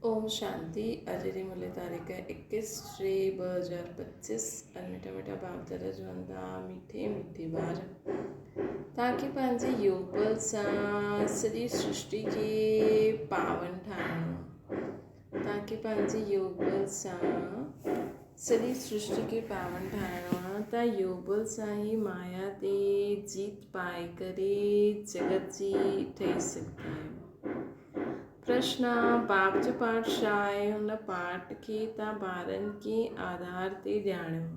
اوم شانتي اڄ جي ملي تاريخ ايڪيس ٽي 2025 ۽ مٺا مٺا ڀاوتر جوندا مٺي مٺي ٻار توهان کي پنهنجي يوگ بل سان سڄي سرشٽي کي پاون ٺاهڻو توهان کي پنهنجي يوگ بل سان سڄي سرشٽي کي پاون ٺاهڻو آهي ته يوگ بل سان ئي مايا تي جيت پائي ڪري جڳت جي ٺهي سگهندا آهيو. پرشن، باپ جو پاٺ ڇا آهي؟ هن پاٺ کي توهان ٻارن ڪنهن آڌار تي ڄاڻيو؟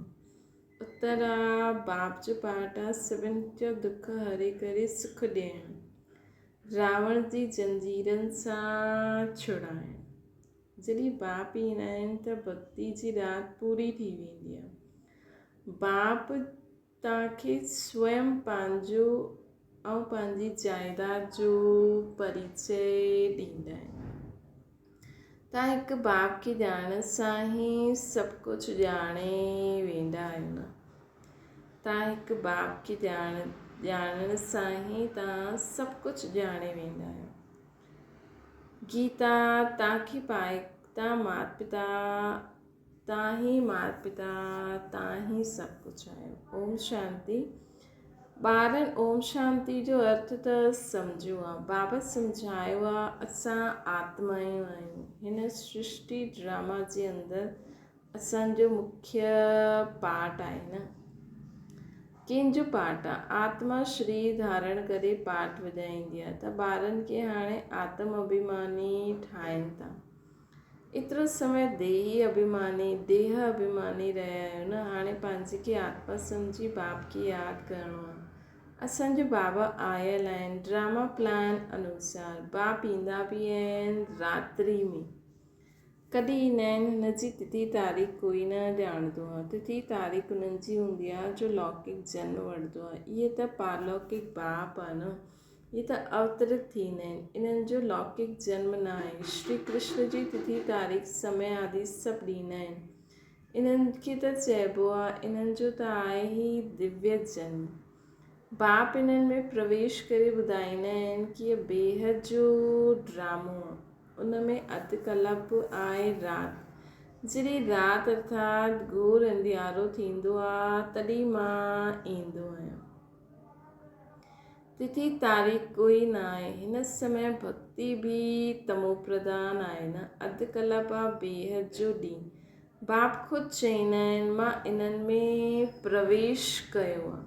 اتر، باپ جو پاٺ آهي سڀن جا دک هري ڪري سک ڏيڻ، راوڻ جي زنجيرن سان ڇڙائڻ. جڏهن باپ ايندا آهن ته ڀڳتي جي رات پوري ٿي ويندي آهي. باپ توهان کي سويم پنهنجو ۽ پنهنجي جائداد جو پريچي ڏيندا آهن. توهان هڪ باپ کي ڄاڻڻ سان ئي سڀ ڪجهه ڄاڻي ويندا آهيو نه. توهان هڪ باپ کي ڄاڻڻ سان ئي توهان سڀ ڪجهه ڄاڻي ويندا آهيو. گيتا توهان کي پائي توهان مات پتا تان ئي مات پتا تان ئي سڀ ڪجهه آهيو. اوم شانتي. ٻارن اوم شانتي جو ارٿ ته سمجهيو آ. بابا سمجهايو آ اسان آتمائون آهيون. هن سرشٽي ڊراما جي اندر اسان جو مکيه پارٽ آهي نه. ڪنهن جو پارٽ آ؟ آتما شرير ڌارڻ ڪري پارٽ وڄائيندي آ ته ٻارن کي هاڻي آتم اڀيماني ٺاهين ٿا. ايترو سمي ديهي اڀيماني، ديهه اڀيماني، رهيا آهيو نه، هاڻي پنهنجي کي آتما سمجهي باپ کي ياد ڪرڻو آهي. اسان جو بابا آيل آهن، ڊراما پلان انوسار باپ ايندا به آهن راتري ۾. ڪڏهن ايندا آهن هن جي تٿي تاريخ ڪوئي نه ڄاڻندو آهي. تٿي تاريخ انهن جي هوندي آهي جو لوڪڪ جنم وٺندو آهي. اهي ته پارلوڪڪ باپ آهي نه. هي ته اوترت ٿيندا آهن، انهن جو لوڪڪ جنم نه آهي. شري ڪرشن جي تٿي تاريخ سمي آدي سڀ ڏيندا آهن. انهن کي ته چئبو آهي انهن جو ته آهي ئي دويه جنم. باپ انهن ۾ پرويش ڪري ٻڌائيندا آهن ڪي هي بيحد جو ڊرامو آهي. ان ۾ اڌ ڪلپ آهي رات. جڏهن رات ارٿات گهور انڌيارو ٿيندو آهي تڏهن مان ايندو آهيان. تٿي تاريخ ڪوئي نه آهي. هن سمي ڀڳتي به تمو پرڌان آهي نه. اڌ ڪلپ آ بيحد جو ڏينهن. باپ خود چئيندا آهن مان انهن ۾ پرويش ڪيو آ.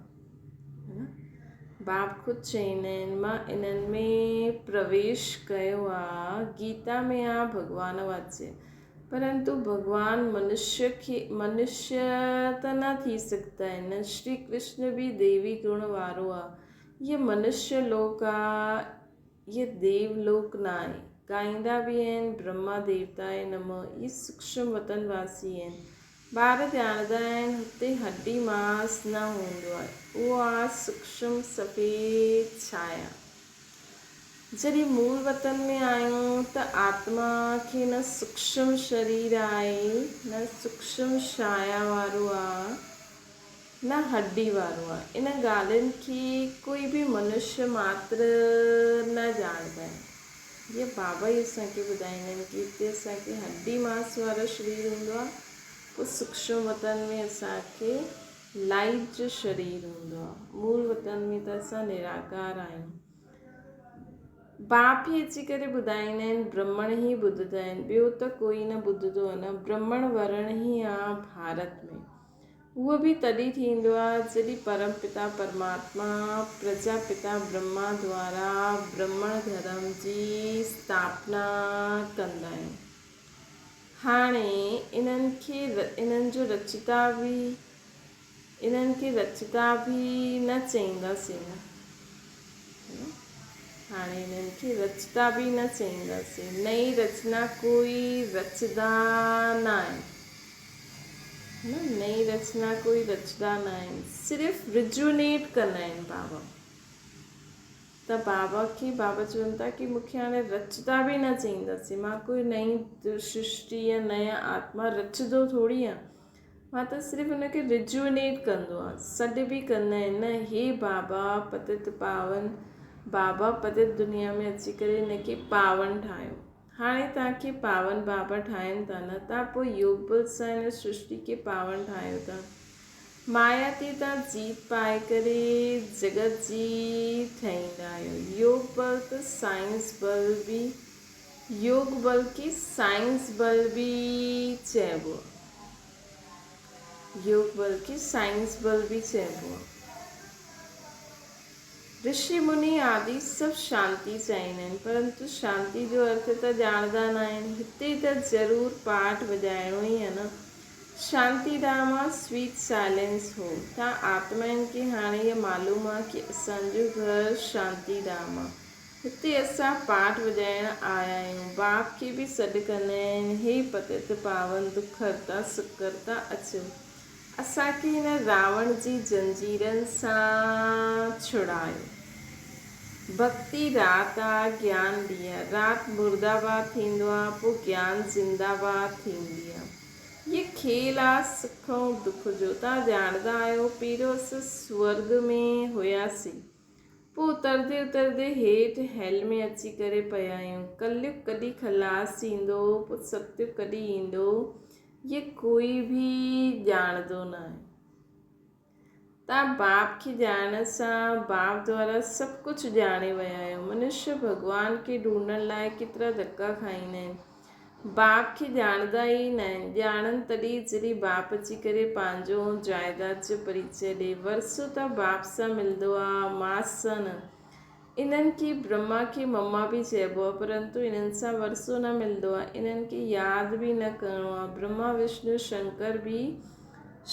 باپ خود چئيندا آهن مان انهن ۾ پرويش ڪيو آ. گيتا ۾ آ ڀڳوان واچيه. پرنتو ڀڳوان منشيه کي منشيه ته نه ٿي سگهندا آهن. شري ڪرشن به ديوي گڻ وارو آ. هيء منشيه لوڪ آ، هيء ديو لوڪ نه آهي. ڳائيندا به آهن برهما ديوتاء نمه. اهي سوڪشم وطن واسي آهن. ٻار ڄاڻندا آهن هتي هڏي ماس نه هوندو آهي. اهو آ سوڪشم سفيد ڇايا. جڏهن مول وطن ۾ آهيون ته آتما کي نه سوڪشم شرير آهي، نه سوڪشم ڇايا وارو آ، نه هڏي وارو آ. ان ڳالهين کي ڪوئي به منشيه ماتر نه ڄاڻندا آهن. جيئن بابا ئي اسان کي ٻڌائيندا آهن ڪي هتي اسان کي هڏي ماس وارو شرير هوندو آ، پوء سوڪشم وطن ۾ اسان کي لائيٽ جو شرير هوندو آ. مول وطن ۾ ته اسان نراڪار آهيون. باپ ئي اچي ڪري ٻڌائيندا آهن، برهمڻ ئي ٻڌندا آهن، ٻيو ته ڪوئي نه ٻڌندو آهي نه. برهمڻ ورڻ ئي آ ڀارت ۾. اهو به تڏهن ٿيندو آ جڏهن پرم پتا پرماتما پرجا پتا برهما دوارا برهمڻ ڌرم جي اسٿاپنا ڪندا آهن. هاڻي انهن کي انهن جو رچيتا به انهن کي رچيتا به نه چئينداسين نه هاڻي انهن کي رچيتا به نه چئينداسين. نئين رچنا ڪوئي رچدا نه آهن نه نئين رچنا ڪوئي رچدا نه آهن صرف ريجونيٽ ڪندا آهن بابا. ته بابا کي بابا چون ٿا ڪي مون کي هاڻي رچتا به نه چئينداسين مان ڪوئي نئين سرشٽي يا نيا آتما رچندو ٿوري آهيان مان ته صرف ان کي ريجوئنيٽ ڪندو آهيان سڏ به ڪندا آهن نه هي بابا پتت پاون بابا پتت دنيا ۾ اچي ڪري هن کي پاون ٺاهيو. هاڻي توهان کي پاون بابا ٺاهين ٿا نه، توهان پوء يوگ بل سان هن سرشٽي کي پاون ٺاهيو ٿا. مايا تي توهان جيت پائي ڪري جڳت جيت ٺاهيندا آهيو. يوگ بل ته سائنس بل به يوگ بل کي سائنس بل به چئبو آهي. يوگ بل کي سائنس بل به چئبو آهي. رشي مني آدي سڀ شانتي چاهيندا آهن، پرنتو شانتي جو ارٿ ته ڄاڻندا ناهن. هتي ته ضرور پاٺ وڄائڻو ئي آهي نه. شانتي ڌام آ، سويٽ سائلينس هو. تان آتمائن کي هاڻي اها معلوم آ ڪي اسان جو گهر شانتي ڌام آ. هتي اسان پاٺ وڄائڻ آيا آهيون. باپ کي به سڏ ڪندا آهن، هي پتت پاون، دک هرتا، سک ڪرتا اچو. اسان کي هن راوڻ جي زنجيرن سان ڇڙايو. ڀڳتي رات آ، گيان ڏينهن آ. رات مرده باد ٿيندو آ، پوء گيان زنده باد ٿيندي آ. هيء کيل آ سک ۽ دک جو. توهان ڄاڻندا آهيو، پهريون اسين سورڳ ۾ هياسين. پوء اتردي اتردي هيٺ هيل ۾ اچي ڪري پيا آهيون. ڪليگ ڪڏهن خلاص ٿيندو، پوء ستيگ ڪڏهن ايندو. هي ڪوئي به ڄاڻندو ناهي. توهان باپ کي ڄاڻڻ سان باپ دوارا سڀ ڪجهه ڄاڻي ويا آهيو. منشيه ڀڳوان کي ڍونڍڻ لاء ڪيترا ڌڪا کائيندا آهن. باپ کي ڄاڻندا ئي ناهن. ڄاڻن تڏهن جڏهن باپ اچي ڪري پنهنجو ۽ جائداد جو پريچيه ڏئي. ورثو ته باپ سان ملندو آهي، ماء سان نه. انهن کي برهما کي مما به چئبو آهي پرنتو انهن سان ورثو نه ملندو آهي. انهن کي ياد به نه ڪرڻو آهي. برهما وشنو شنڪر به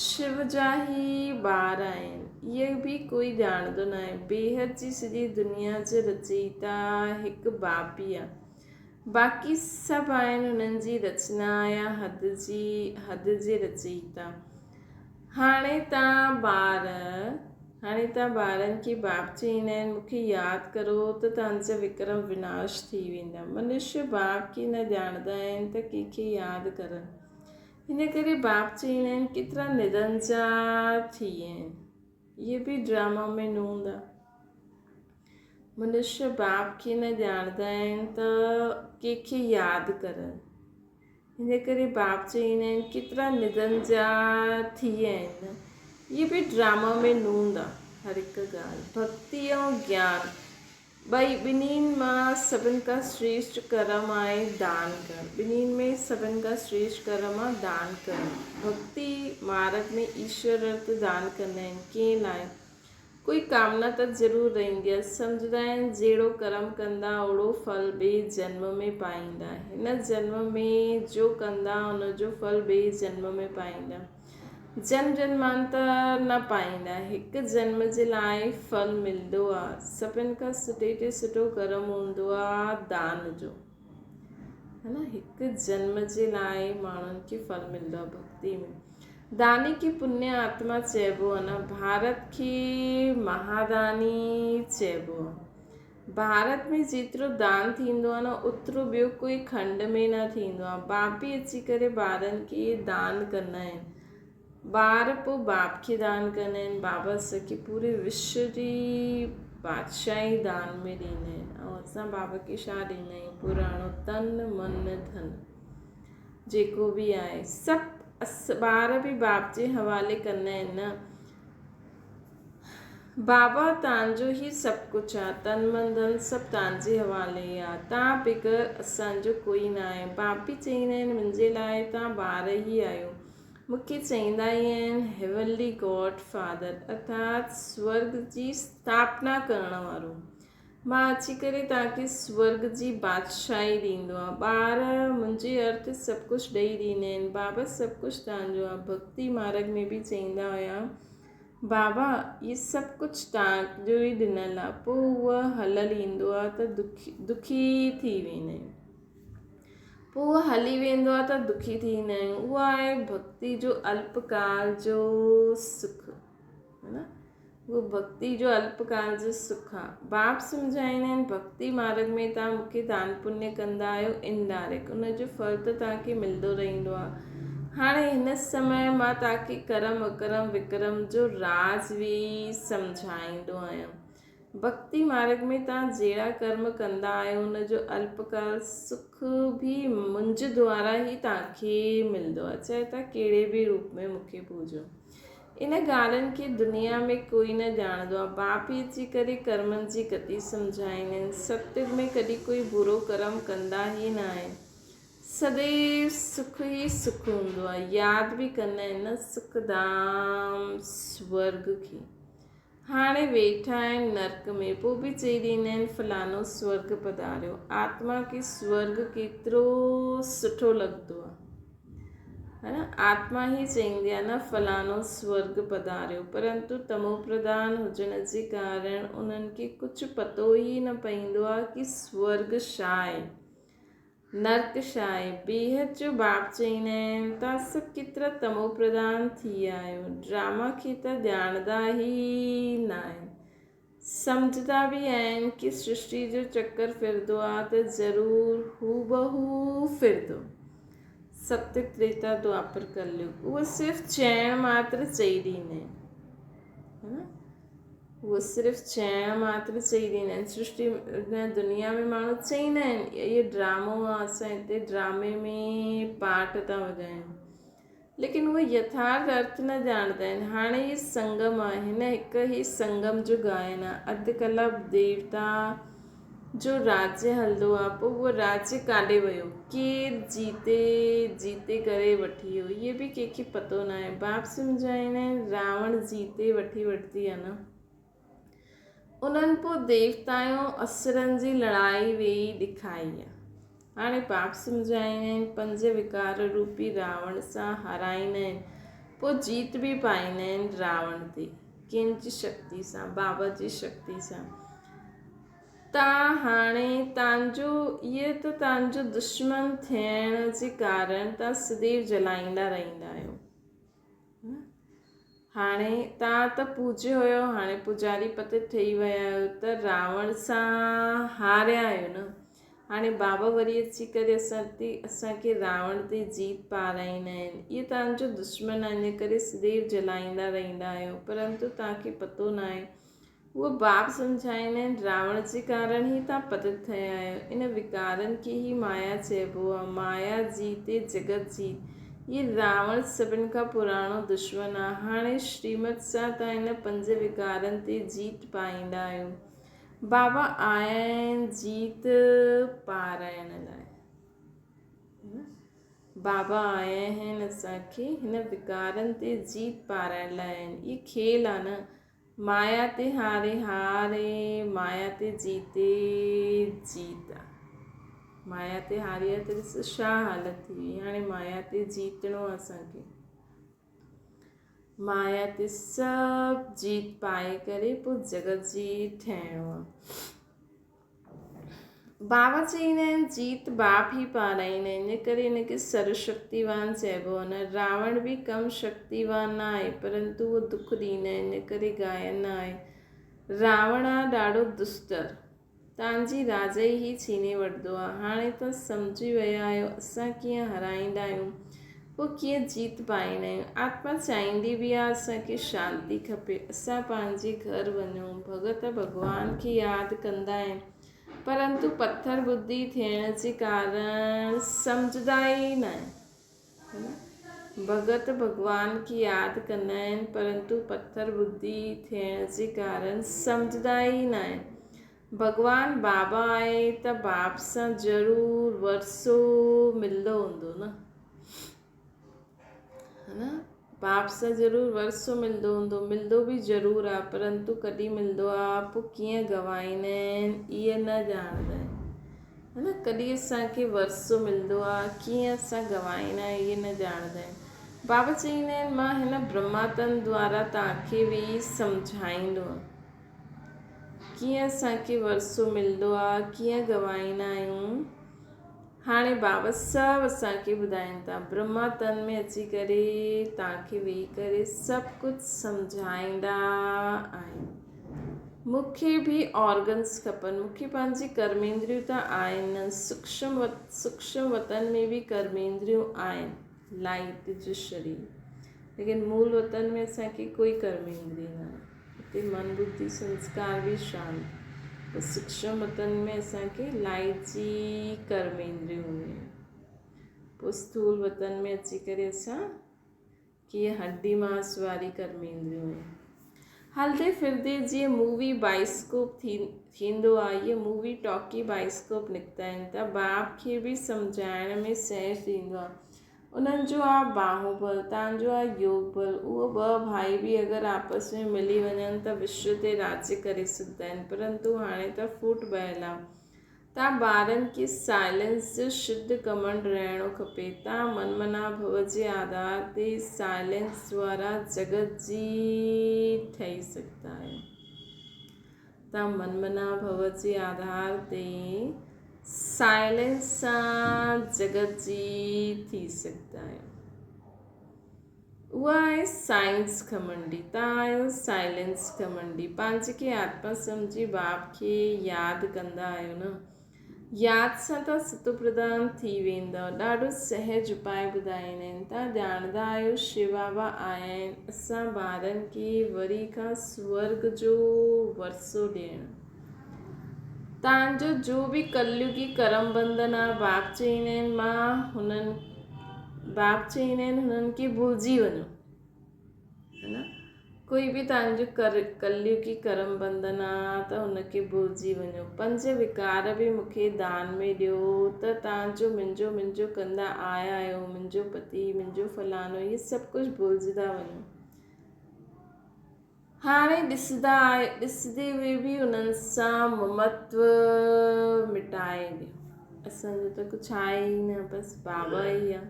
شو جا ئي ٻار آهن. اهي به ڪوئي ڄاڻندو ناهي. بيحد جي سڄي دنيا جو رچئيتا هڪ باپ ئي آهي. باقي سڀ آهن انهن جي رچنا يا حد جي حد جي رچئيتا. هاڻي تان ٻار هاڻي تان ٻارن کي باپ چئيندا آهن مون کي ياد ڪرو ته تان جا وڪرم وناش ٿي ويندا. منشيه باپ کي نه ڄاڻندا آهن ته ڪنهن کي ياد ڪرن. هن ڪري باپ چئيندا آهن ڪيترا نرنجا ٿي آهن. اهي به ڊراما ۾ نوند آ. منشيه باپ کي نه ڄاڻندا آهن ته ڪنهن کي ياد ڪرن. هن ڪري باپ چئيندا آهن ڪيترا ندن جا ٿي ويا آهن. اهي به ڊراما ۾ نوند آ. هر هڪ ڳالهه ڀڳتي ۽ گيان ٻئي ٻنهين مان سڀن کان شريشٽ ڪرم آهي دان ڪرڻ. ٻنهين ۾ سڀن کان شريشٽ ڪرم آ دان ڪرڻ. ڀڳتي مارڳ ۾ ايشور ارٿ دان ڪندا آهن ڪنهن لاء؟ ڪوئي ڪامنا ته ضرور رهندي آهي. سمجهندا آهن جهڙو ڪرم ڪندا اوڙو ڦل ٻئي جنم ۾ پائيندا. هن جنم ۾ جو ڪندا ان جو ڦل ٻئي جنم ۾ پائيندا. جنم جنمانتر نه پائيندا. هڪ جنم جي لاء ڦل ملندو آهي. سڀن کان سٺي تي سٺو ڪرم هوندو آهي دان جو. ها نه هڪ جنم جي لاء ماڻهن کي ڦل ملندو آهي ڀڳتي ۾. داني کي پنيه آتما چئبو آهي نه ڀارت کي مهاداني چئبو آهي. ڀارت ۾ جيترو دان ٿيندو آهي نه اوترو ٻيو ڪوئي کنڊ ۾ نه ٿيندو آهي. باپ ئي اچي ڪري ٻارن کي دان ڪندا آهن. ٻار پوء باپ کي دان ڪندا آهن. بابا اسان کي پوري وشو جي بادشاهي دان ۾ ڏيندا آهن ۽ اسان بابا کي ڇا ڏيندا آهيون پراڻو تن من ڌن جيڪو به آهي سڀ ٻار به باپ جي حوالي ڪندا آهن نه بابا تان جو هي سڀ ڪجهه آ تن من ڌن سڀ تان جي حوالي آ تان بغير اسان جو ڪوئي نه آهي باپ به چئيندا آهن منهنجي لاء تان ٻار ئي آهيو مون کي چئيندا ئي آهن هيونلي گاڊ فادر ارٿات سورڳ جي اسٿاپنا ڪرڻ وارو. مان اچي ڪري توهان کي سورڳ جي بادشاهي ڏيندو آهيان. ٻار منهنجي ارٿ سڀ ڪجهه ڏئي ڏيندا آهن. بابا سڀ ڪجهه توهان جو آهي. ڀڳتي مارڳ ۾ به چئيندا هيا بابا هي سڀ ڪجهه توهان جو ئي ڏنل آهي. پوء هوء هلل ايندو آهي ته دکي ٿي ويندا آهيون. پوء اهو هلي ويندو آهي ته دکي ٿي ويندا آهيون. اهو آهي ڀڳتي جو الپڪال جو سک. ها نه؟ اهو ڀڳتي جو الپڪال جو سک آهي. باپ سمجهائيندا آهن ڀڳتي مارڳ ۾ توهان مون کي دان پڃ ڪندا آهيو انڊائريڪٽ ان جو ڦل ته توهان کي ملندو رهندو آهي. هاڻي هن سمي مان توهان کي ڪرم اڪرم وڪرم جو راز به سمجهائيندو آهيان. ڀڳتي مارڳ ۾ توهان جهڙا ڪرم ڪندا آهيو ان جو الپڪال سک به منهنجي دوارا ئي توهان کي ملندو آهي چاهي توهان ڪهڙي به روپ ۾ مون کي پوڄو. ان ڳالهين کي دنيا ۾ ڪوئي نه ڄاڻندو آهي. باپ ئي اچي ڪري ڪرمن جي گتي سمجهائيندا آهن. ستيگ ۾ ڪڏهن ڪوئي برو ڪرم ڪندا ئي نه آهن. سديو سک ئي سک هوندو آهي. ياد به ڪندا آهن نه سک ڌام سورڳ کي. هاڻي ويٺا آهن نرڪ ۾، پوء به چئي ڏيندا آهن فلاڻو سورڳ پڌاريو. آتما کي سورڳ ڪيترو سٺو لڳندو آهي. ها نه؟ آتما ئي چئيندي آهي نه فلاڻو سورڳ پڌاريو. پرنتو تمو پرڌان هجڻ جي ڪارڻ انهن کي ڪجهه پتو ئي نه پئيندو آهي ڪي سورڳ ڇا آهي. نرڪ شاهي بيحد جو باپ چئيندا آهن توهان سڀ ڪيترا تمو پرڌان ٿي ويا آهيو ڊراما کي ته ڄاڻندا ئي نه آهن سمجهندا به آهن ڪي سرشٽي جو چڪر ڦرندو آ ته ضرور هوبهو ڦرندو ست تريتا دوآپر ڪليگ اهو صرف چئڻ ماتر چئي ڏيندا آهن هو صرف چئڻ ماتر چئي ڏيندا آهن سرشٽي ۾ دنيا ۾ ماڻهو چئيندا آهن اهو ڊرامو آهي اسان هتي ڊرامي ۾ پارٽ ٿا وڄايون ليڪن اهي يٿارٿ ارٿ نه ڄاڻندا آهن هاڻي هي سنگم آهي هن هڪ هي سنگم جو گائن آهي اڌ ڪلپ ديوتا جو راجيه هلندو آ پوء اهو راجيه ڪاڏي ويو؟ ڪير جيتي جيتي ڪري وٺي ويو؟ اهي به ڪنهن کي پتو ناهي. باپ سمجهائيندا آهن راوڻ جيتي وٺي ورتي آ نه. انهن پوء ديوتائون اسرن جي لڙائي ويهي ڏکائي آ. هاڻي باپ سمجهائيندا آهن پنج وڪار روپي راوڻ سان هارائيندا آهن پوء جيت به پائيندا آهن راوڻ تي. ڪنهن جي شڪتي سان؟ بابا جي شڪتي سان. تان هاڻي تانجو اهي ته تانجو دشمن ٿيڻ جي ڪارڻ تان سديو جلائيندا رهندا آهيو. هاڻي تان ته پوڄيو هيو هاڻي پوڄاري پتي ٺهي ويا آهيو ته راوڻ سان هاريا آهيو نه. هاڻي بابا وري اچي ڪري اسان تي اسان کي راوڻ تي جيت پارائيندا آهن. اهي تانجو دشمن آهن ان ڪري سديو جلائيندا رهندا آهيو پرنتو تان کي پتو ناهي اهو باب سمجهائيندا آهن، راوڻ جي ڪارڻ ئي توهان پتت ٿيا آهيو. ان وڪارن کي ئي مايا چئبو آهي. مايا جيتي جڳت جيت. هي راوڻ سڀن کان پراڻو دشمن آهي. هاڻي شريمت سان توهان ان پنج وڪارن تي جيت پائيندا آهيو. بابا آيا آهن جيت پارائڻ لاء. بابا آيا آهن اسان کي هن وڪارن تي جيت پارائڻ لاء آهن. اهي کيل آهي نه. مايا تي هاري هاري، مايا تي جيتي جيت آ. مايا تي هاري آ ته ڏس ڇا حالت ٿي وئي. هاڻي مايا تي جيتڻو آ اسان کي. مايا تي سڀ جيت پائي ڪري پوء جڳت جيت ٺهڻو آ. بابا چئيندا آهن جيت باپ ئي پارائيندا آهن ان ڪري ان کي سروشڪتيوان چئبو آهي نه راوڻ به ڪم شڪتيوان نه آهي پرنتو اهو دک ڏيندا آهن ان ڪري گائن نه آهي راوڻ آ ڏاڍو دشٽر تان جي راجائي ئي ڇيني وٺندو آهي هاڻي ته سمجهي ويا آهيو اسان ڪيئن هرائيندا آهيون پوء ڪيئن جيت پائيندا آهيون. آتما چاهيندي به آ اسان کي شانتي کپي، اسان پنهنجي گهر وڃون. ڀڳت ڀڳوان کي ياد ڪندا آهن، پرنتو پٿر ٻڌي ٿيڻ جي ڪارڻ سمجهندا ئي ناهن. ڀڳت ڀڳوان کي ياد ڪندا آهن، پرنتو پٿر ٻڌي ٿيڻ جي ڪارڻ سمجهندا ئي ناهن. ڀڳوان بابا آهي ته باپ سان ضرور ورثو ملندو هوندو نه ها نه باپ سان ضرور ورثو ملندو هوندو ملندو به ضرور آ پرنتو ڪڏهن ملندو آ پوء ڪيئن گوائيندا آهن اهي نه ڄاڻندا آهن ها نه ڪڏهن اسان کي ورثو ملندو آ ڪيئن اسان گوائيندا آهيون اهي نه ڄاڻندا آهن بابا چئيندا آهن مان هن برهما تن دوارا توهان کي به سمجهائيندو آهيان ڪيئن اسان کي ورثو ملندو آ، ڪيئن گنوائيندا آهيون. هاڻي بابا سڀ اسان کي ٻڌائين ٿا. برهما تن ۾ اچي ڪري توهان کي ويهي ڪري سڀ ڪجهه سمجهائيندا آهن. مون کي به آرگنس کپن، مون کي پنهنجي ڪرميندريون ته آهن نه، سوڪشم وطن ۾ به ڪرميندريون آهن، لائيٽ جو شرير، ليڪن مول وطن ۾ اسان کي ڪوئي ڪرميندري نه آهي. هتي من ٻڌي سنسڪار به شانت. پوء سوڪشم وطن ۾ اسان کي لائٽ جي ڪرميندريون هونديون آهن. پوء اسٿول وطن ۾ اچي ڪري اسان ڪيئن هڏي ماس واري ڪرميندريون آهن. هلندي ڦرندي جيئن مووي بائسڪوپ ٿيندو آهي، اهي مووي ٽاڪي بائسڪوپ نڪتا آهن ته باپ کي به سمجهائڻ ۾ سهج ٿيندو آهي. انهن جو آ باهوبل، تان جو آ يوگبل. اهو ٻه ڀائي به اگر آپس ۾ ملي وڃن ته وشو تي راڄ ڪري سگهندا آهن، پرنتو هاڻي ته ڦوٽ بهل آ. تان ٻارن کي سائلنس جو شڌ ڪمنڊ رهڻو کپي. تان من منا ڀو جي آڌار تي سائلنس دوارا جڳت جي ٺهي سگهندا آهيو. تان من منا ڀو جي آڌار تي سائلنس سان جڳت جي ٿي سگهندا آهيو. اها آهي سائنس گهمنڊي. تان آهيو سائلنس گهمنڊي. پنهنجي کي آتما سمجهي باپ کي ياد ڪندا آهيو نه. ياد سان تان ستو پرڌان ٿي ويندؤ. ڏاڍو سهج اپاء ٻڌائيندا آهن. تان ڄاڻندا آهيو شو بابا آيا آهن اسان ٻارن کي وري کان سورڳ جو ورثو ڏيڻ. تان جو جو به ڪليوگي ڪرم بنڌن آ باپ چئيندا آهن مان هنن باپ چئيندا آهن هنن کي ڀلجي وڃو. ها نه ڪوئي به توهان جو ڪر ڪليوگي ڪرم بنڌن آ ته هن کي ڀلجي وڃو پنج وڪار به مون کي دان ۾ ڏيو ته توهان جو منهنجو منهنجو ڪندا آيا آهيو منهنجو پتي منهنجو فلاڻو اهي سڀ ڪجهه ڀلجندا وڃو هاڻي ڏسندا ڏسندي هئي به انهن سان ممتو مٽائي ڏيو اسان جو ته ڪجهه آهي ئي نه بس بابا ئي آ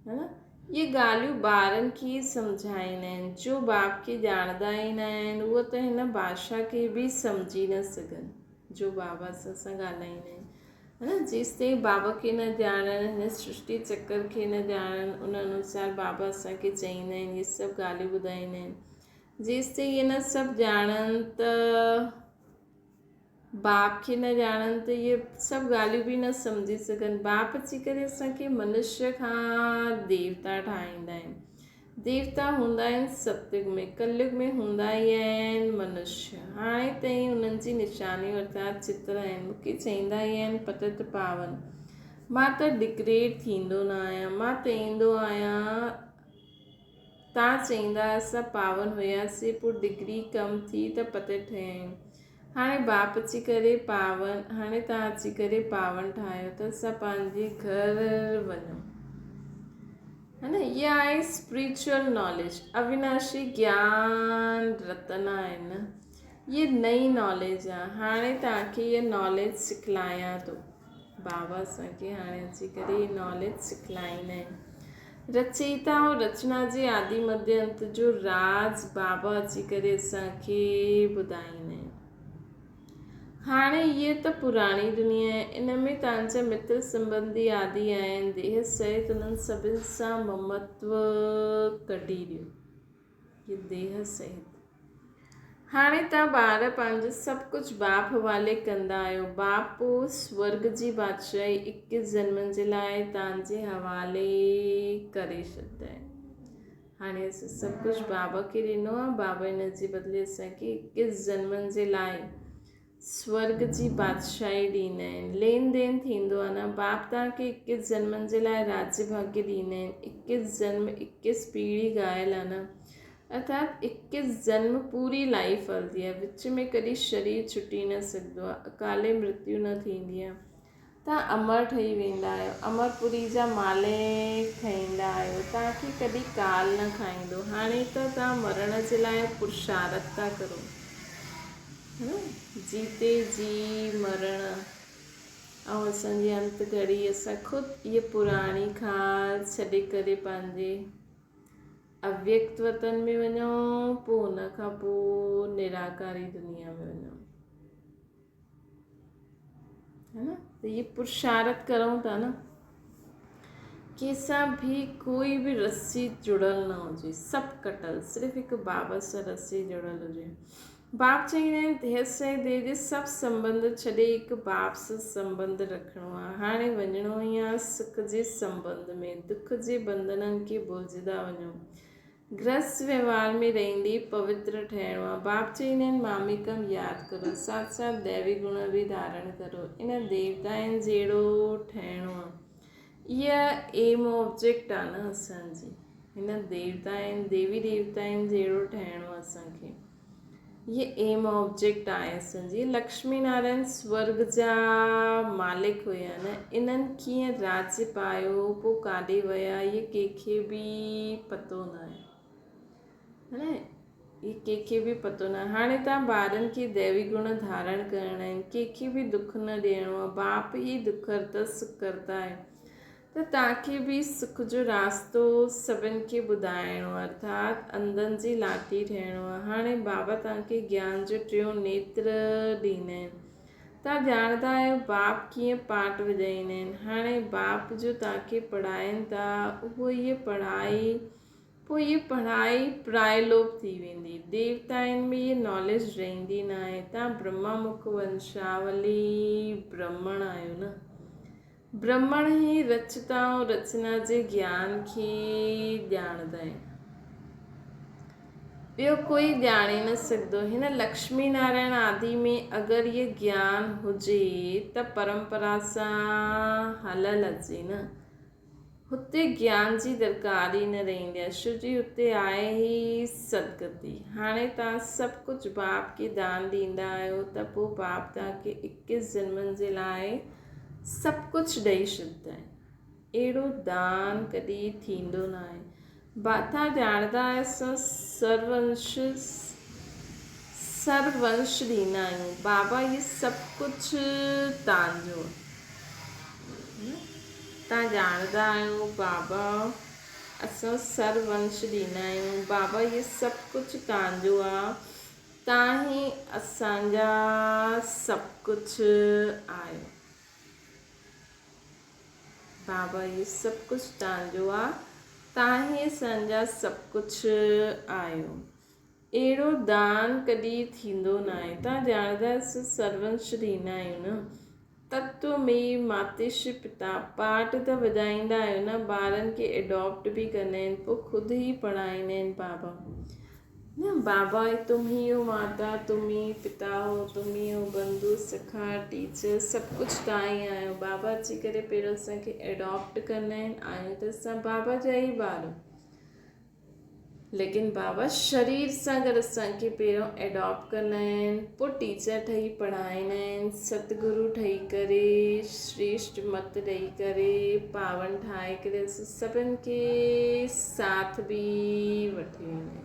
ها نه اهي ڳالهيون ٻارن کي ئي سمجهائيندا آهن، جو باپ کي ڄاڻندا ئي نه آهن، اهي ته هن ڀاشا کي به سمجهي نه سگهن، جو بابا سان اسان ڳالهائيندا آهيون. ها نه جيستائين بابا کي نه ڄاڻن، هن سرشٽي چڪر کي نه ڄاڻن، ان انوسار بابا اسان کي چئيندا آهن، اهي سڀ ڳالهيون ٻڌائيندا آهن. جيستائين اهي نه سڀ ڄاڻن ته باپ کي نه ڄاڻن ته اهي سڀ ڳالهيون به نه سمجهي سگهن. باپ اچي ڪري اسان کي منشيه کان ديوتا ٺاهيندا آهن. ديوتا هوندا آهن ستيگ ۾، ڪليگ ۾ هوندا ئي آهن منشيه. هاڻي تائين انهن جي نشانيون ارٿات چتر آهن. مون کي چئيندا ئي آهن پتت پاون. مان ته ڊگريڊ ٿيندو نه آهيان. مان ته ايندو آهيان. تان چئيندا اسان پاون هياسين پوء ڊگري ڪم ٿي ته پتي ٺهيائين. هاڻي باپ اچي ڪري پاون هاڻي تان اچي ڪري پاون ٺاهيو ته اسان پنهنجي گهر وڃون. ها نه اها آهي اسپريچوئل ناليج اويناشي گيان رتن آهي نه اها نئين ناليج آهي هاڻي توهان کي اها ناليج سکلايان ٿو. بابا اسان کي هاڻي اچي ڪري هي ناليج سکلائيندا آهن. رچيتا ۽ رچنا جي آدي مڌي انت جو راز بابا اچي ڪري اسان کي ٻڌائيندا آهن. هاڻي هيء ته پراڻي دنيا آهي، ان ۾ توهان جا متر سنٻنڌي آدي آهن، ديهه سهت انهن سڀن سان ممتو ڪڍي ڏيو. هيء ديهه سهت. هاڻي توهان ٻار پنهنجو سڀ ڪجهه باپ حوالي ڪندا آهيو. باپ پوء سورڳ جي بادشاهي اڪيس جنمن جي لاء توهان جي حوالي ڪري ڇڏيندا آهن. هاڻي اسان سڀ ڪجهه بابا کي ڏنو آهي، بابا ان جي بدلي اسان کي اڪيس جنمن جي لاء سورڳ جي بادشاهي ڏيندا آهن. لين دين ٿيندو آهي نه. باپ توهان کي اڪيس جنمن جي لاء راجيه ڀاڳيه ڏيندا آهن. اڪيس جنم، اڪيس پيڙهي ڳايل آهي نه. ارٿات اڪيس جنم پوري لائيف هلندي آهي. وچ ۾ ڪڏهن شرير ڇٽي نه سگهندو آهي. اڪالي مرتيو نه ٿيندي آهي. توهان امر ٺهي ويندا آهيو. امرپوري جا مالڪ ٺهيندا آهيو. توهان کي ڪڏهن ڪال نه کائيندو. هاڻي ته توهان مرڻ جي لاء پرشارٿ ٿا ڪرو. ها نه؟ جيتي جي مرڻ ۽ اسان جي انت گهڙي اسان خود هيء پراڻي خال ڇڏي ڪري پنهنجي اويڪت وطن ۾ وڃون پوء ان کان پوء نراڪاري دنيا ۾ وڃون. ها نه ته هي پرشارٿ ڪرون ٿا نه ڪنهن سان به ڪوئي به رسي جڙيل نه هجي سڀ ڪٽل صرف هڪ بابا سان رسي جڙيل هجي باپ چئيندا آهن ديهه سان ديهه جي سڀ سنبنڌ ڇڏي هڪ باپ سان سنبنڌ رکڻو آهي هاڻي وڃڻو ئي آهي سک جي سنبنڌ ۾ دک جي بنڌنن کي ڀلجندا وڃو. گرهست وهنوار ۾ رهندي پوتر ٺهڻو آهي. باپ چئيندا آهن ماميڪم ياد ڪرو، ساٿ ساٿ ديوي گڻ به ڌارڻ ڪرو. ان ديوتائن جهڙو ٺهڻو آهي. اها ايم آبجيڪٽ آهي نه اسان جي. هن ديوتائن، ديوي ديوتائن جهڙو ٺهڻو آهي اسان کي. هيء ايم آبجيڪٽ آهي اسان جي. لڪشمي نارائڻ سورڳ جا مالڪ هيا نه، انهن ڪيئن راڄ پايو، پوء ڪاڏي ويا، هيء ڪنهن کي به پتو ناهي. ها نه، هيء ڪنهن کي به پتو ناهي. هاڻي توهان ٻارن کي ديوي گڻ ڌارڻ ڪرڻا آهن، ڪنهن کي به دک نه ڏيڻو آهي. باپ ئي دک هرتا سک ڪرتا آهي. ته توهان کي به سک جو راستو سڀن کي ٻڌائڻو ارٿات انڌن جي لاٽي ٺهڻو آهي. هاڻي بابا توهان کي گيان جو ٽيون نيتر ڏيندا آهن. توهان ڄاڻندا آهيو باپ ڪيئن پاٽ وڄائيندا آهن. هاڻي باپ جو توهان کي پڙهائين ٿا اهو ئي پڙهائي پوء هيء پڙهائي پرائلوپ ٿي ويندي. ديوتائن ۾ هيء ناليج رهندي ناهي. توهان برهما مک ونشاولي برهمڻ آهيو نه. برهمڻ ئي رچتا ۽ رچنا جي گيان کي ڄاڻندا آهن. ٻيو ڪوئي ڄاڻي نه سگهندو. هن لڪشمي نارائڻ آدي ۾ اگر هيء گيان هجي ته پرمپرا سان هليل اچي نه. هتي گيان جي درڪار ئي نه رهندي آهي. شو جي هتي آهي ئي سدگتي. هاڻي توهان سڀ ڪجهه باپ کي دان ڏيندا آهيو ته پوء باپ توهان کي اڪيس جنمن جي لاء سڀ ڪجهه ڏئي ڇڏيندا آهن. اهڙو دان ڪڏهن ٿيندو ناهي. توهان ڄاڻندا آهيو اسان سرونش سرونش ڏيندا آهيون. بابا هي سڀ ڪجهه توهان جو آهي. توهان ڄاڻندا آهيو بابا اسان سرونش ڏيندا آهيون. بابا هي سڀ ڪجهه توهان جو آهي. توهان ئي اسان جا سڀ ڪجهه آهيو. بابا هي سڀ ڪجهه توهان جو آ، توهان ئي اسان جا سڀ ڪجهه آهيو. اهڙو دان ڪڏهن ٿيندو ناهي. توهان ڄاڻندا آهيو اسين سرونش ڏيندا آهيون نه. تتو ۾ ماتش پتا پاٺ ته وڄائيندا آهيو نه، ٻارن کي اڊاپٽ به ڪندا آهن، پوء خود ئي پڙهائيندا آهن بابا. نه بابا تم هي هو ماتا تم هي پتا هو تم هي هو بنڌو سکا ٽيچر سڀ ڪجهه توهان ئي آهيو بابا اچي ڪري پهريون اسان کي اڊاپٽ ڪندا آهن آهيون ته اسان بابا جا ئي ٻار ليڪن بابا شرير سان گڏ اسان کي پهريون اڊاپٽ ڪندا آهن پوء ٽيچر ٺهي پڙهائيندا آهن ستگرو ٺهي ڪري شريشٽ مت ڏئي ڪري پاون ٺاهي ڪري اسان سڀن کي ساٿ به وٺي ويندا آهن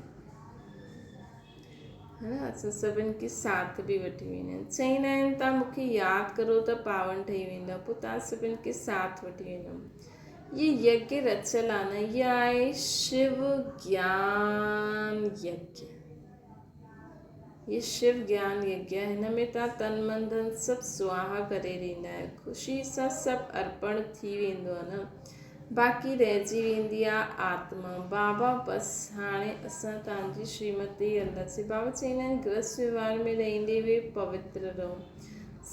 ها نه اسان سڀن کي ساٿ به وٺي ويندا آهن چئيندا آهن توهان مون کي ياد ڪرو ته پاون ٺهي ويندا پوء توهان سڀن کي ساٿ وٺي ويندم هي يگيه رچيل آهي نه هي آهي شو گيان يگيه هي شو گيان يگيه هن ۾ توهان تن من ڌن سڀ سواها ڪري ڏيندا آهيو خوشي سان سڀ ارپڻ ٿي ويندو آهي نه باقي رهجي ويندي آ آتما. بابا بس هاڻي اسان توهان جي شريمت تي ئي هلنداسين. بابا چئيندا آهن گرهست وهنوار ۾ رهندي به پوتر رهو.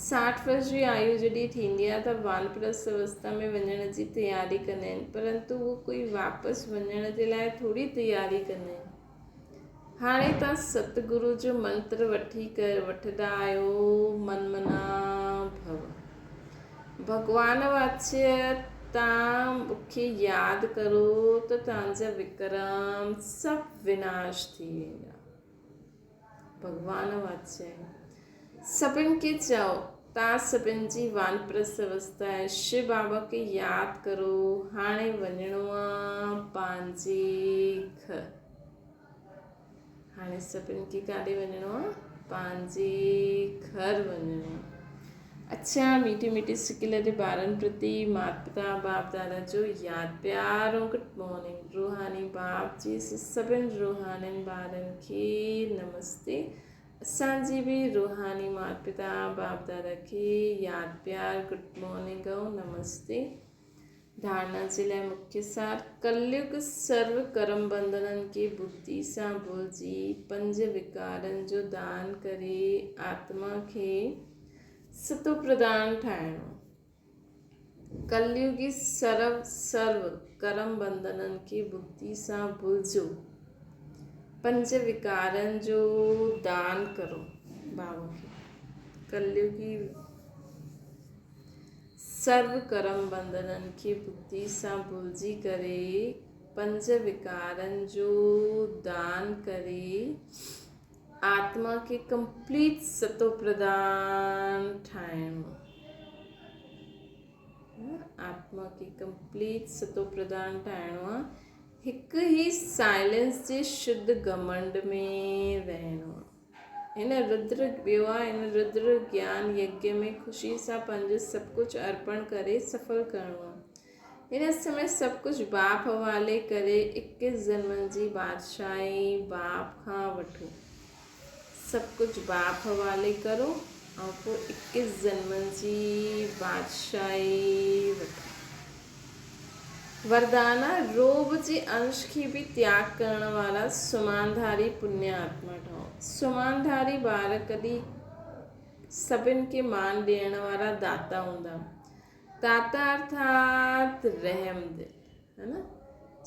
60 ورش جي آيو جڏهن ٿيندي آ ته وانپرست اوستا ۾ وڃڻ جي تياري ڪندا آهن پرنتو هو ڪوئي واپس وڃڻ جي لاء ٿوري تياري ڪندا آهن. هاڻي توهان ستگرو جو منتر وٺي وٺندا آهيو من منا ڀو. ڀڳوان واچيه توهان مون کي ياد ڪرو ته توهان جا وڪرم سڀ وناش ٿي ويندا. ڀڳوان واچيه سڀن کي چئو توهان سڀن جي وانپرست اوستا آهي شو بابا کي ياد ڪرو هاڻي وڃڻو آ پنهنجي گهر. هاڻي سڀن کي ڪاڏي وڃڻو آ؟ پنهنجي گهر وڃڻو آ. اڇا ميٺي ميٺي سڪيل جي ٻارن پرتي مات پتا باپ دادا جو ياد پيار ۽ گڊ مارننگ روحاني باپ جي سڀن روحانين ٻارن کي نمستي اسان جي به روحاني مات پتا باپ دادا کي ياد پيار گڊ مارننگ ۽ نمستي ڌارڻا جي لاء مکيه سار، ڪليگ سرو ڪرم بنڌنن کي ٻڌي سان ڀلجي پنج وڪارن جو دان ڪري آتما کي ستو پرڌان ٺاهڻو. ڪليگي سرو سرو ڪرم بنڌنن کي ٻڌي سان ڀلجو. پنج وڪارن جو دان ڪرو بابا کي. ڪليوگي سرو ڪرم بنڌنن کي ٻڌي سان ڀلجي ڪري پنج وڪارن جو دان ڪري آتما کي ڪمپليٽ ستوپرڌان ٺاهڻو. آتما کي ڪمپليٽ ستوپرڌان ٺاهڻو آ. هڪ ئي سائلنس جي شڌ گهمنڊ ۾ رهڻو آ. هن ردر ٻيو آ، هن ردر گيان يگيا ۾ خوشي سان پنهنجو سڀ ڪجهه ارپڻ ڪري سڦل ڪرڻو آ. هن سمي سڀ ڪجهه باپ حوالي ڪري اڪيس جنمن جي بادشاهي باپ کان وٺو. سڀ ڪجهه باپ حوالي ڪرو ۽ پوء اڪيس جنمن جي بادشاهي وٺو. وردانا، روب جي انش کي به تياڳ ڪرڻ وارا سمانڌاري پڃ آتما ٺهو. سمانڌاري ٻار ڪڏهن سڀن کي مان ڏيڻ وارا داتا هوندا. داتا ارٿات رحم دل، ها نه؟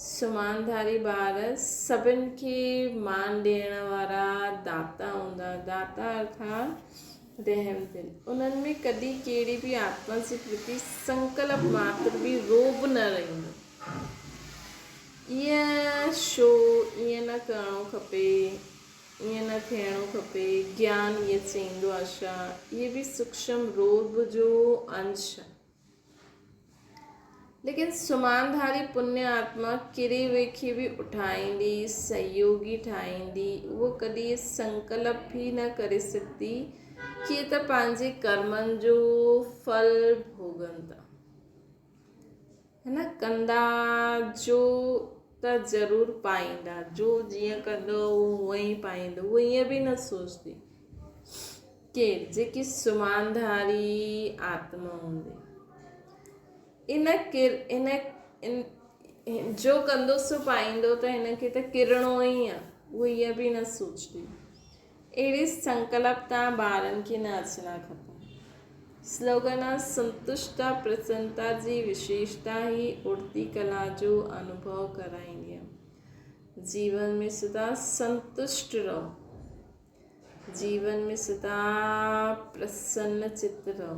سمانڌاري ٻار سڀن کي مان ڏيڻ وارا داتا هوندا. داتا ارٿات رحم دل. انهن ۾ ڪڏهن ڪهڙي به آتما جي پرتي سنڪلپ ماتر به روب نه رهندو. ائين ڇو، ائين نه ڪرڻو کپي، ائين نه ٿيڻو کپي، گيان ائين چئيندو آ ڇا؟ اهي به سوڪشم روب جو انش آ. ليڪن سمانڌاري پڃ آتما ڪري هئي کي به اٺائيندي، سهيوگي ٺاهيندي، اهو ڪڏهن سنڪلپ به نه ڪري سگهندي ڪي ته پنهنجي ڪرمن جو ڦل ڀوڳن ٿا. هن ڪندا جو ته ضرور پائيندا، جو جيئن ڪندو اهو هونئن ئي پائيندو، اهو ائين به نه سوچندي. ڪير؟ جيڪي سمانڌاري آتما هوندي. ان ڪر ان ان جو ڪندو سو پائيندو ته هن کي ته ڪرڻو ئي آ، اهو ائين به نه سوچندي. اهڙي سنڪلپ تان ٻارن کي نه اچڻا کپن. سلوگن آ سنتشٽا پرسنتا جي وشيشتا هي اڙتي ڪلا جو انوڀو ڪرائيندي آ. جيون ۾ سدا سنتشٽ رهو. جيون ۾ سدا پرسن چت رهو.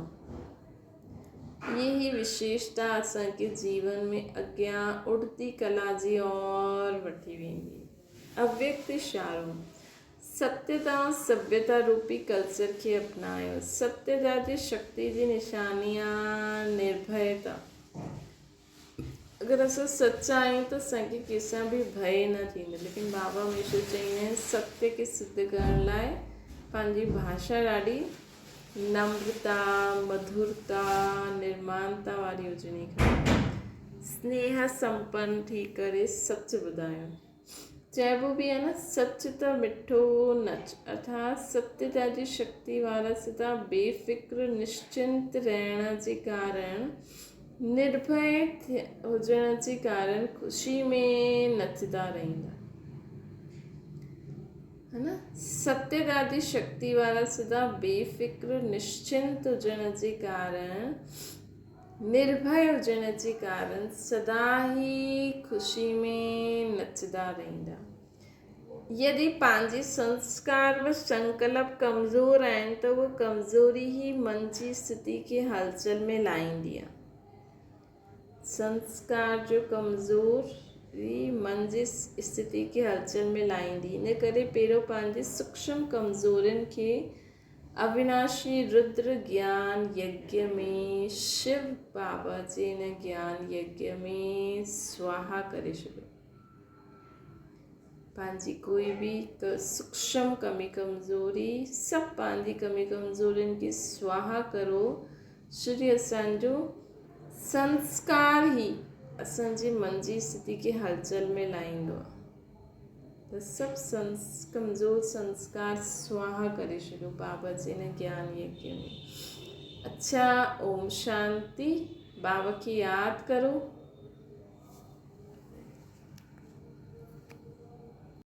اهي ئي وشيشتا اسان کي جيون ۾ اڳيان اڙتي ڪلا جي اور وٺي ويندي. اويڪت اشارو، ستيتا ۽ سڀيتا روپي ڪلچر کي اپنايو. ستيتا جي شڪتي جي نشاني آ نرڀيتا. اگر اسان سچا آهيون ته اسان کي ڪنهن سان به ڀئي نه ٿيندو. ليڪن بابا هميشه چئيندا آهن ستيه کي سڌ ڪرڻ لاء پنهنجي ڀاشا ڏاڍي نمرتا، مڌرتا، نرمانتا واري هجڻي کپي. سنيها سمپن ٿي ڪري سچ ٻڌايو. چئبو به آهي نه سچ ته مٺو نچ ارٿات ستيتا جي شڪتي وارا سدا بي فڪر نشچنت رهڻ جي ڪارڻ نرڀئي هجڻ جي ڪارڻ خوشي ۾ نچندا رهندا. ها نه ستيتا جي شڪتي وارا سدا بي فڪر نشچنت هجڻ جي ڪارڻ نرڀئي هجڻ جي ڪارڻ سدا ئي خوشي ۾ نچندا رهندا. يدي پنهنجي سنسڪار و سنڪلپ ڪمزور آهن ته اها ڪمزوري ئي من جي اسٿتي کي هلچل ۾ لائيندي آهي. سنسڪار جو ڪمزوري من جي اسٿتي کي هلچل ۾ لائيندي. ان ڪري پهريون پنهنجي سوڪشم ڪمزورين کي اويناشي ردر گيان يگيا ۾ شو بابا جي ان گيان يگيا ۾ سواها ڪري ڇڏيو. پنهنجي ڪوئي به سوڪشم ڪمي ڪمزوري سڀ پنهنجي ڪمي ڪمزورين کي سواها ڪرو. شري اسان جو سنسڪار ئي اسان جي من جي اسٿتي کي هلچل ۾ لائيندو آهي. ته سڀ ڪمزور سنسڪار سواها ڪري ڇڏيو بابا جي ان گيان يگيا ۾. اڇا اوم شانتي. بابا کي ياد ڪرو.